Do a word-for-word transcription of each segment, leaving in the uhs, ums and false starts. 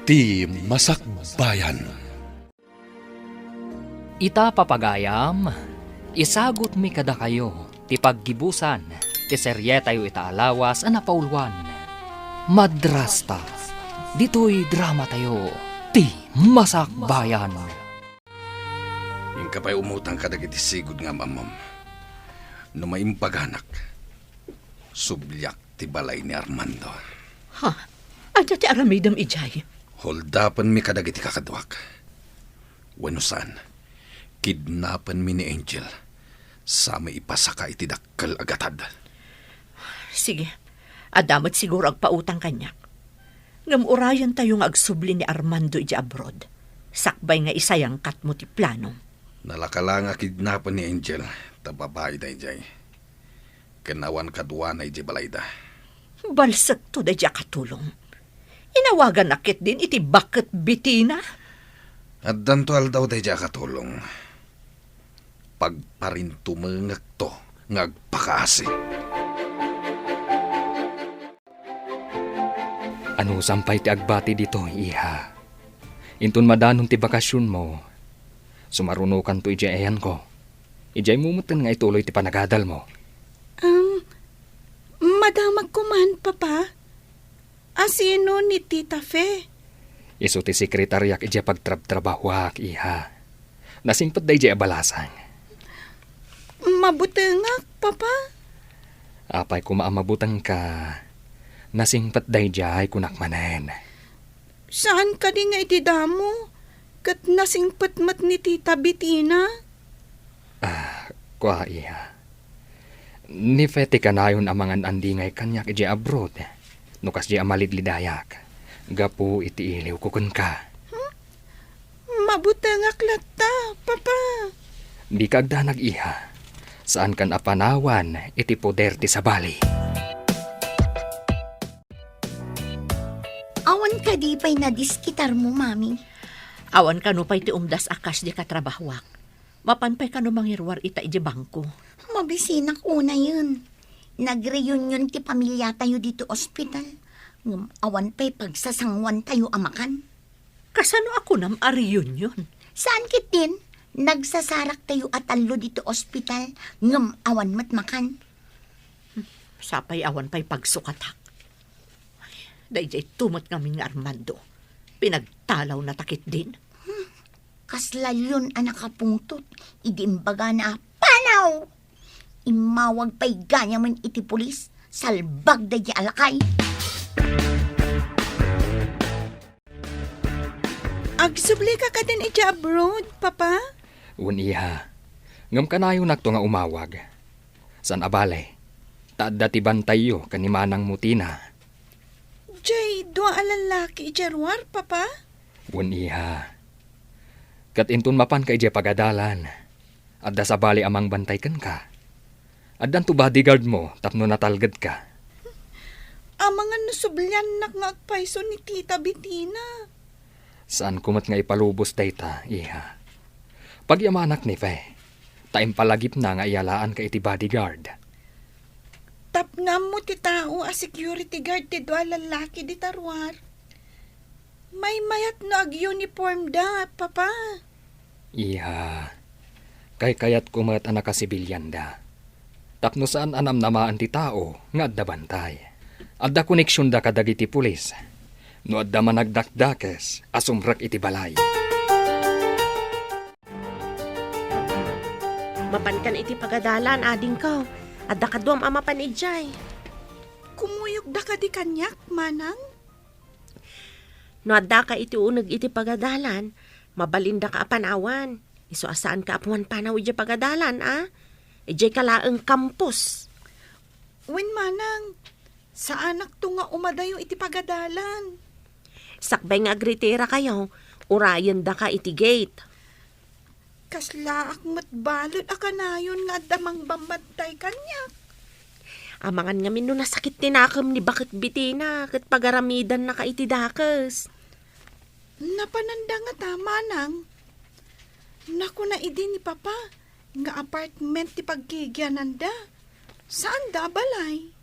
Ti Masakbayan. Ita, papagayam, isagutmi kadakayo ti paggibusan ti serietayo ita a lawas a napauloan, Madrasta. Ditoy dramatayo, Ti Masakbayan. Inka pay umutang kadagiti sigud nga am-ammom. No maimbaganak, subliak ti balay ni Armando. Ha? Ania ti aramidem idiay? Holdapenmi kadagiti kakaduak. Wenno saan, kidnapenmi ni Angel. Sa may ipasaka iti dakkel a gatad. Sige, adda met siguro agpautang kaniak. Ngem urayentayo nga agsubli ni Armando idiay abroad, sakbay nga isayangkatmo ti planom. Nalaka la nga kidnapen ni Angel, ta babai daydiay. Ken awan kaduana idiay balayda. Balsekto daydiay a katulong. Inawaganak ketdin iti baket Betina. Addanto aldaw daydiay a katulong. Pagparintumengekto nga agpakaasi. Anusam pay ti agbati ditoy, iha. Inton madanon ti bakasionmo, sumarunokanto idiay ayanko. Idiaymo metten nga ituloy ti panagadalmo. Um, madamagko man, Papa. Asino ni Tita Fe? Isu ti sekretariak idiay pagtrabtrabahoak, iha. Nasingpet daydiay a balasang. Mabutengak, Papa. Apay koma a mabutengka, nasingpet daydiay, kunak manen. Saan kadi nga iti damo, ket nasingpet met ni Tita Betina? Ah, kua, iha. Ni Fe ti kanayon a mangan-andingay kaniak idiay abroad, no kasdiay a malidlidayak, gapu iti iliwko kenka. Hmm? Mabutengak latta, Papa. Dika agdanag, iha. Saankan a panawan iti poder ti sabali. Awan kadi pay nadiskitarmo, Mami? Awan kano pay ti umdas a kas di katrabahoak. Mapan pay kano mangiruar ita idiay bangko? Mabisinak unayen. Nagreunion ti pamiliatayo ditoy ospital. Ngem awan pay pagsasanguantayo a makan. Kasano a kunam a reunion? Saan ketdin? Nagsasaraktayo a tallo ditoy ospital, ngem awan met makan. Sapay awan pay pagsukatak. Daydiay tumet ngamin nga Armando. Pinagtalawna ta ketdin. Hmm. Kasla leon a nakapungtot idi imbagana a, "Panaw!" Immawag pay gayam iti pulis, salbag daydiay a lakay. Agsublika kadin idiay abroad, Papa? Wen, iha. Ngem kanayonakto nga umawag. Saan a bale, ta adda ti bantayyo ken ni manangmo Tina. Diay dua a lallaki idiay ruar, Papa? Wen, iha. Ket inton mapanka idiay pagadalan, adda sabali a mangbantay kenka. Addanto bodyguardmo tapno natalgedka. Amangan no subliannak nga agpayso ni Tita Betina. Saanko met nga ipalubos dayta, iha. Pagyamanak ni Fe, ta impalagipna nga iyalaanka iti bodyguard. Tapno ammo ti tao a security guard ti dua a lallaki dita ruar. Maymayat no ag-uniformda, Papa. Iha, kaykayatko met a nakasibilianda. Tapno saan a namnamaen ti tao nga adda bantay. Adda koneksionda kadagiti pulis. No adda managdakdakes a sumrek iti balay. Mapankan iti pagadalan, adingko. Adda kaduam a mapan idiay. Kumuyogda kadi kaniak, Manang? No addaka iti uneg iti pagadalan, mabalindaka a panawan. Isu a saanka a pumanpanaw idiay pagadalan, a? Idiayka laeng campus. Wen, Manang, saanakto nga umadayo iti pagadalan. Sakbay nga agritirakayo, urayendaka iti gate. Kaslaak met balud a kanayon nga adda mangbambantay kaniak. Amangan ngamin no nasakit ti nakem ni baket Betina ket pagaramidannaka iti dakes. Napananda ngata, Manang? Nakuna idi ni Papa nga apartment ti paggigiananda. Saanda a balay?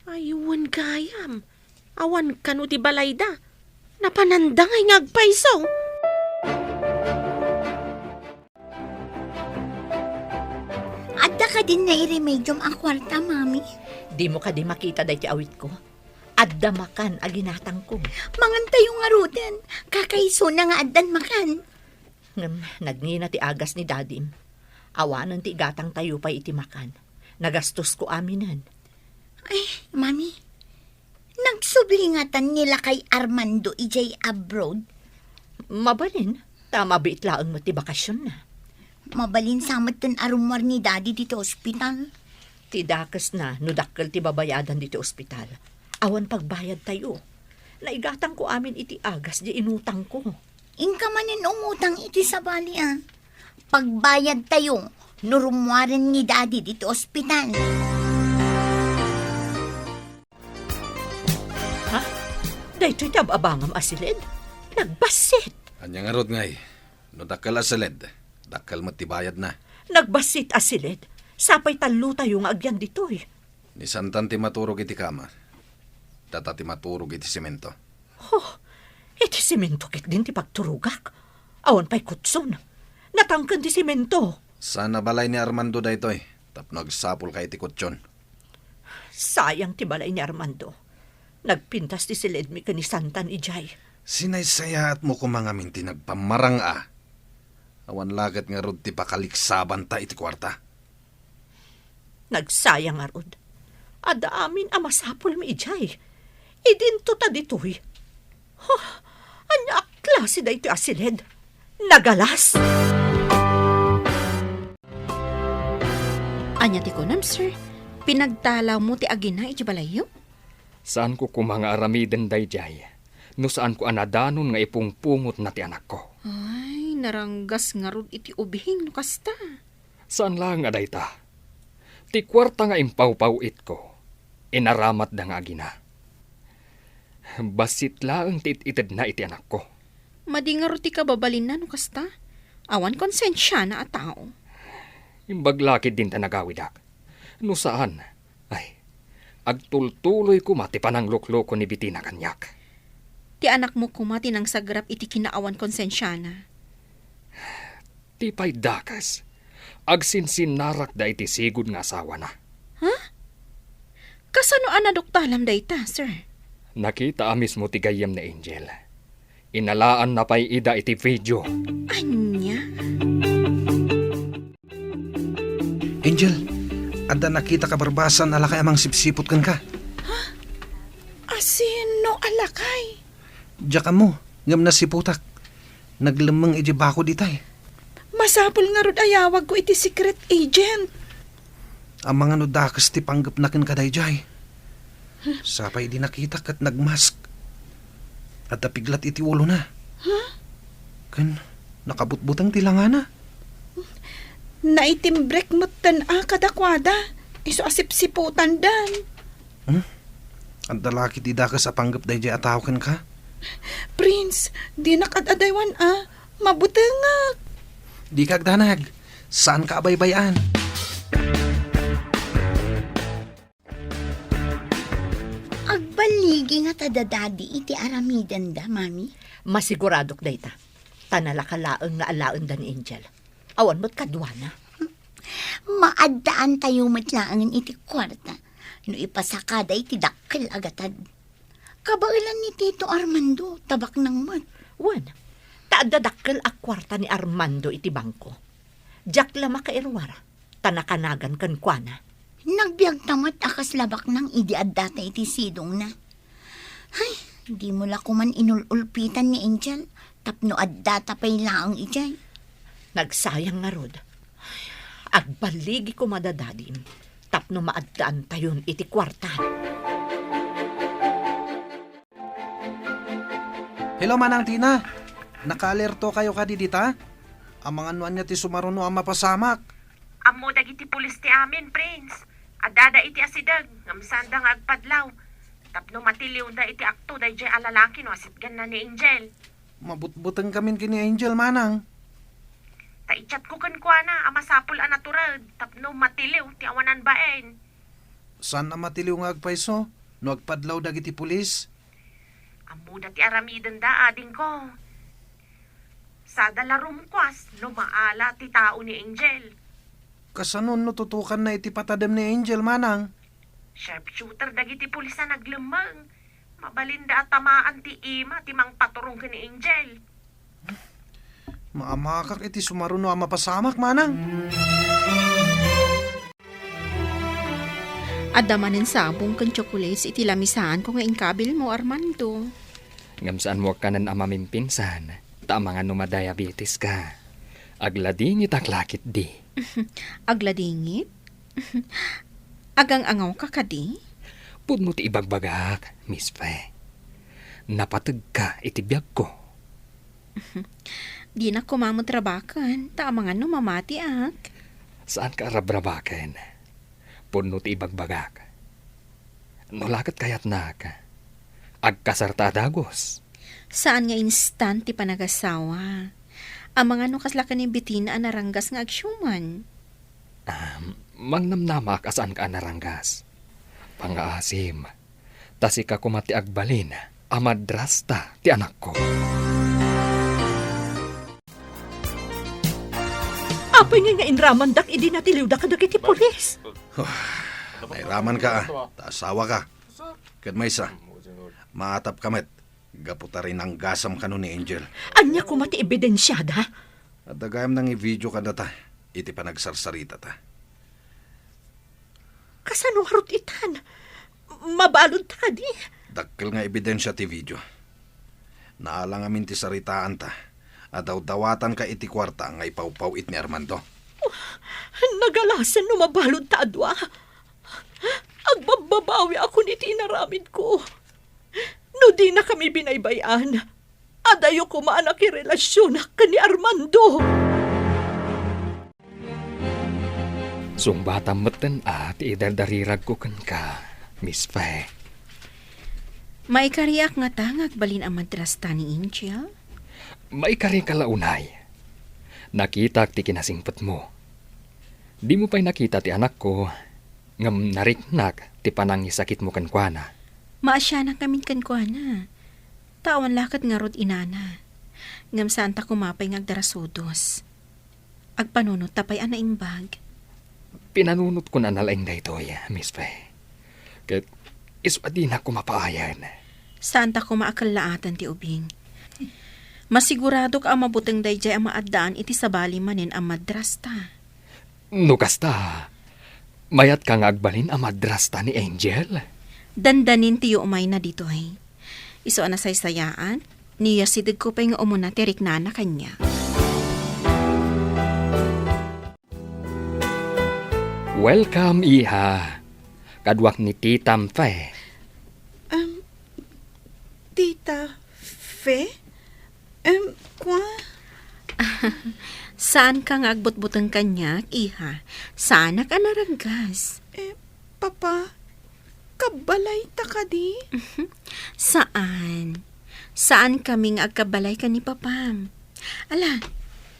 Ay, wen gayam. Awan kano ti balayda. Napananda ngay nga agpayso. Adda kadin nairemediom a kuarta, Mami? Dimo kadi makita daytoy awitko? Adda makan a ginatangko. Mangantayo ngaruden. Kakaisuna nga addan makan. Ngem nagngina ti agas ni Dadim. Awanen ti igatangtayo pay iti makan. Nagastosko aminen. Ay, Mami, nagsubli ngatan ni lakay Armando idiay abroad? Mabalin, ta mabiit laeng met ti bakasionna. Mabalin sa metten a rummuar ni Daddy ditoy ospital. Ti dakesna no dakkel ti babayadan ditoy ospital. Awan pagbayadtayo. Naigatangko amin iti agas diay inutangko. Inka manen umutang iti sabali, a. Pagbayadtayo no rummuaren ni Daddy ditoy ospital. Ha? Daytoy ti ab-abangam a siled? Nagbassit! Ania ngarud ngay? No dakkel a siled, dakkel met ti bayadna. Nagbassit a siled? Sapay tallotayo nga agyan ditoy. Ni Santan ti maturog iti kama. Data ti maturog iti semento. Oh, iti semento ketdin ti pagturogak. Awan pay kutson. Natangken ti semento. Sana balay ni Armando daytoy, tapno agsapulka iti kutson. Sayang ti balay ni Armando. Nagpintas ti siledmi ken ni Santan idiay. Sinaysayaatmo koma ngamin ti nagpammarang a. Awan la ket ngarud ti pakaliksabanta iti kuarta. Nagsayang ngarud. Adda amin a masapulmi idiay. Idinto ta ditoy. Huh, ania a klase daytoy a siled? Nagalas! Ania ti kunam, sir? Pinagtalawmo ti agina iti balayyo? Saanko koma nga aramiden daydiay no saanko a nadanon nga ipungpungotna ti anakko. Ay, naranggas ngarud iti ubing no kasta. Saan laeng a dayta. Ti kuarta nga impawpaw-itko, inaramatda nga agina. Bassit laeng ti it-itedna iti anakko. Madi ngarud ti kababalinna no kasta. Awan konsensiana a tao. Imbag la ketdin ta nagawidak. No saan, ay, agtultuloy koma ti pananglukloko ni Betina kaniak. Ti anakmo koma ti nangsagrap iti kinaawan konsensiana. Ti pay dakes, agsinsinnarakda iti sigud nga asawana. Ha? Kasano a naduktalam dayta, sir? Nakita a mismo ti gayyem ni Angel. Inalaanna pay ida iti video. Ania? Angel, adda nakitak a barbasan a lakay a mangsipsiput kenka. Asino a lakay? Diak ammo, ngem nasiputak. Naglemmeng idiay bakod itay. Masapul ngarud a yawagko iti secret agent. Amangan no dakes ti panggepna kenka daydiay. Sapay idi nakitak ket nagmask. Adda piglat iti ulona. Huh? Ken nakabutbuteng ti langana. Naitimbrek metten a kadakuada. Isu a sipsiputandan. Hmm? Adda la ketdi dakes a panggep daydiay a tao kenka? Prince, dinak ad-adaywan a. Mabutengak. Dika agdanag. Saanka a baybay-an. Agballigi ngata da Daddy iti aramidenda, Mami? Masiguradok dayta. Ta nalaka laeng nga alaenda ni Angel. Awan met kaduana. Maaddaantayo met laengen iti kuarta no ipasakada iti dakkel a gatad. Kabaelan ni Tito Armando, ta baknang met. Wen, ta adda dakkel a kuarta ni Armando iti bangko. Diak la makairuar, ta nakanagan kenkuana. Nagbiagta met a kasla baknang idi addata iti sidongna. Ay, dimo la koman inul-ulpitan ni Angel tapno addata pay laeng idiay. Nagsayang ngarud. Agballigi koma da Dadim tapno maaddaantayon iti kuarta. Hello, Manang Tina. Nakaalerto kayo kadi dita? Amangan no ania ti sumaruno a mapasamak. Ammo dagiti pulis ti amin, Prince. Addada iti asideg, ngem saanda nga agpadlaw. Tapno matiliwda iti akto daydiay a lalaki no asitganna ni Angel. Mabutbuteng kamin ken ni Angel, Manang. Ta i-chatko kenkuana a masapul a natured tapno matiliw ti awanan bain. Saan a matiliw nga agpayso no agpadlaw dagiti pulis? Ammoda ti aramidenda, adingko. Sada la rumkuas no maala ti tao ni Angel. Kasano no tutukanna iti patadem ni Angel, manang? Sharpshooter dagiti pulis a naglemmeng. Mabalinda a tamaan ti ima ti mangpaturong ken ni Angel. Maamakak iti sumaruno a mapasamak, manang. Adda manen sabong ken chocolates iti lamisaanko nga inkabilmo, Armando. Ngem saanmo a kanen a mamimpinsan, ta amangan no madiabetes ka. Agladingitak la ketdi. Agladingit? Agang-angawka kadi? Pudno ti ibagbagak, Miss Fe. Napategka iti biagko. Dinak koma met rabaken, ta amangan no mamatiak. Saanka a rabrabaken. Pudno ti ibagbagak. No la ket kayatnak, agkasarta a dagus. Saan nga instant ti panagasawa. Amangan no kasla ken ni Betina a naranggas nga agsiuman. Ah, mangnamnamak a saanka a naranggas. Pangngaasim, ta sika koma ti agbalin a madrasta ti anakko. Apay ngay nga inramandak idi natiliwda kadagiti pulis? Nairamanka, a, ta asawaka. Ket maysa, maatapka met, gapu ta rinanggasam kano ni Angel. Ania koma ti ebidensiada? Adda gayam nangivideo kadata iti panagsarsaritata. Kasano ngarud itan? Mabaludta kadi? Dakkel nga ebidensia ti video. Naala ngamin ti saritaanta a dawdawatanka iti kuarta nga ipawpaw-it ni Armando. Nagalasen no mabaludta a dua. Agbabbabawiakon iti inaramidko. No dinakami binaybay-an, adayo koma a nakirelasionak ken ni Armando. Sungbatam metten a ti idaldariragko kenka, Miss Fe. Maikariak ngata nga agbalin a madrasta ni Angel? Maikarika la unay. Nakitak ti kinasingpetmo. Dimo pay nakita ti anakko, ngem nariknak ti panangisakitmo kenkuana. Maasianak ngamin kenkuana. Ta awan la ket ngarud inana. Ngem saanta koma pay nga agdarasudos. Agpanunotta pay a naimbag. Pinanunotkon a nalaing daytoy, Miss Fe. Ket isu a dinak koma paayen. Saanta koma a kellaatan ti ubing. Masiguradok a mabuteng daydiay a maaddaan iti sabali manen a madrasta. No kasta, mayatka nga agbalin a madrasta ni Angel? Dandanin ti yumayna ditoy. Isu a nasaysayaat, ni asidegko pay nga umuna ti riknana kaniak. Welcome, iha. Kaduak ni Tita Fe. Um, Tita Fe? Em, kua? Saanka nga agbutbuteng kaniak, iha. Saanak a naranggas. Eh, Papa, kabbalayta kadi? Saan. Saankami nga agkabbalay ken ni Papam. Ala,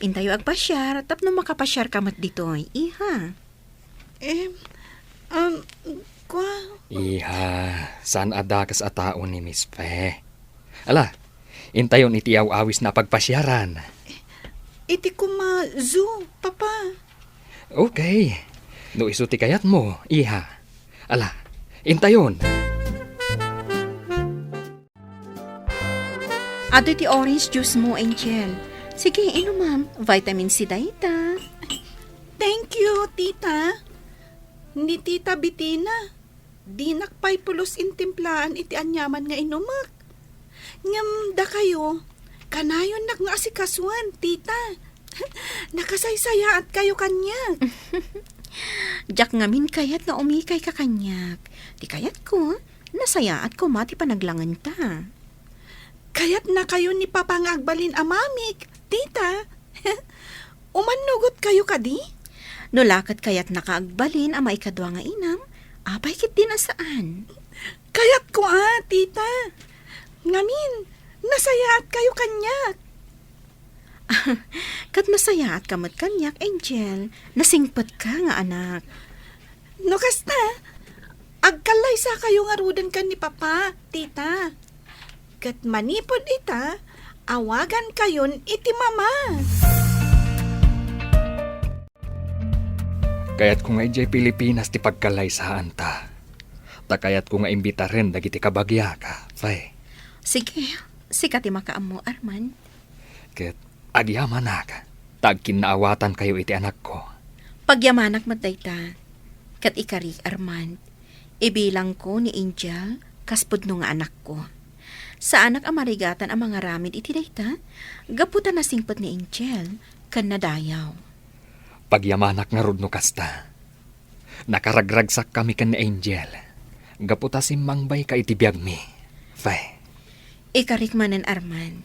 intayo agpasiar tapno makapasiarka met ditoy, iha. Em, um, kua? Iha, saan a dakes a tao ni Miss Fe. Ala, intayon iti aw-awisna a pagpasiaran. Iti koma zoo, Papa. Okay. No isu ti kayatmo, iha. Ala, intayon. Adu ti orange juice mo, Angel. Sige, inumam. Vitamin C dayta. Thank you, tita. Ni Tita Betina, dinak pay pulos intimplaan iti aniaman nga inumek. Ngem dakayo, kanayonnak nga asikasuen, tita. Nakasaysayaatkayo kaniak. Diak ngamin kayat nga umikayka kaniak. Ti kayatko, nasayaat koma ti panaglangenta. Kayatnakayo ni Papa nga agbalin a mamik, tita. Umannugotkayo kadi? No la ket kayatnaka agbalin a maikadua nga inam, apay ketdin a saan? Kayatko a, tita. Ngamin, nasayaatkayo kaniak. Ket nasayaatka met kaniak, Angel. Nasingpetka nga anak. No kasta, agkallaysakayo ngaruden ken ni Papa, tita. Ket manipud ita, awagankayon iti Mama. Kayatko nga idiay Pilipinas ti pagkalaysaanta. Ta kayatko nga imbitaren dagiti kabagiak, Fe. Sige, sika ti makaammo, Armand. Ket agyamanak, ta agkinnaawatankayo iti anakko. Pagyamanak met dayta. Ket ikarik, Armand, ibilangko ni Angel kas pudno nga anakko. Saanak a marigatan a mangaramid iti dayta, gapu ta nasingpet ni Angel ken nadayaw. Pagyamanak ngarud no kasta. Nakaragragsakami ken ni Angel gapu ta simmangbayka iti biagmi, Fe. Ikarik manen, Armand.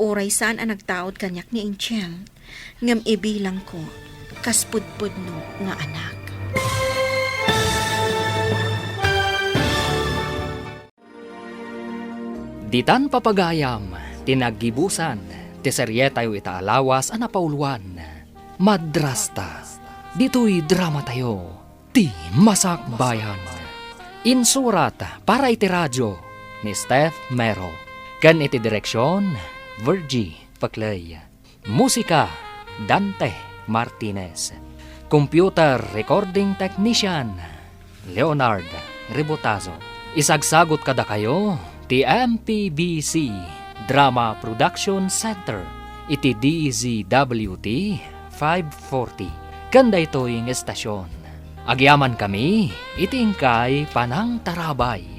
Uray saan a nagtaud kaniak ni Angel, ngem ibilangko kas pudpudno nga anak. Ditan papagayam ti naggibusan ti serietayo ita a lawas a napauluan, Madrasta. Ditoy dramatayo, ti Masakbayan. Insurat para iti radio ni Steph Mero, ken iti direksion, Virgie Paclay. Musika, Dante Martinez. Computer recording technician, Leonard Rebotazo. Isagsagot kadakayo ti M P B C Drama Production Center iti D Z W T five forty. Ken daytoy nga estasion, agyamankami iti inkay panangtarabay.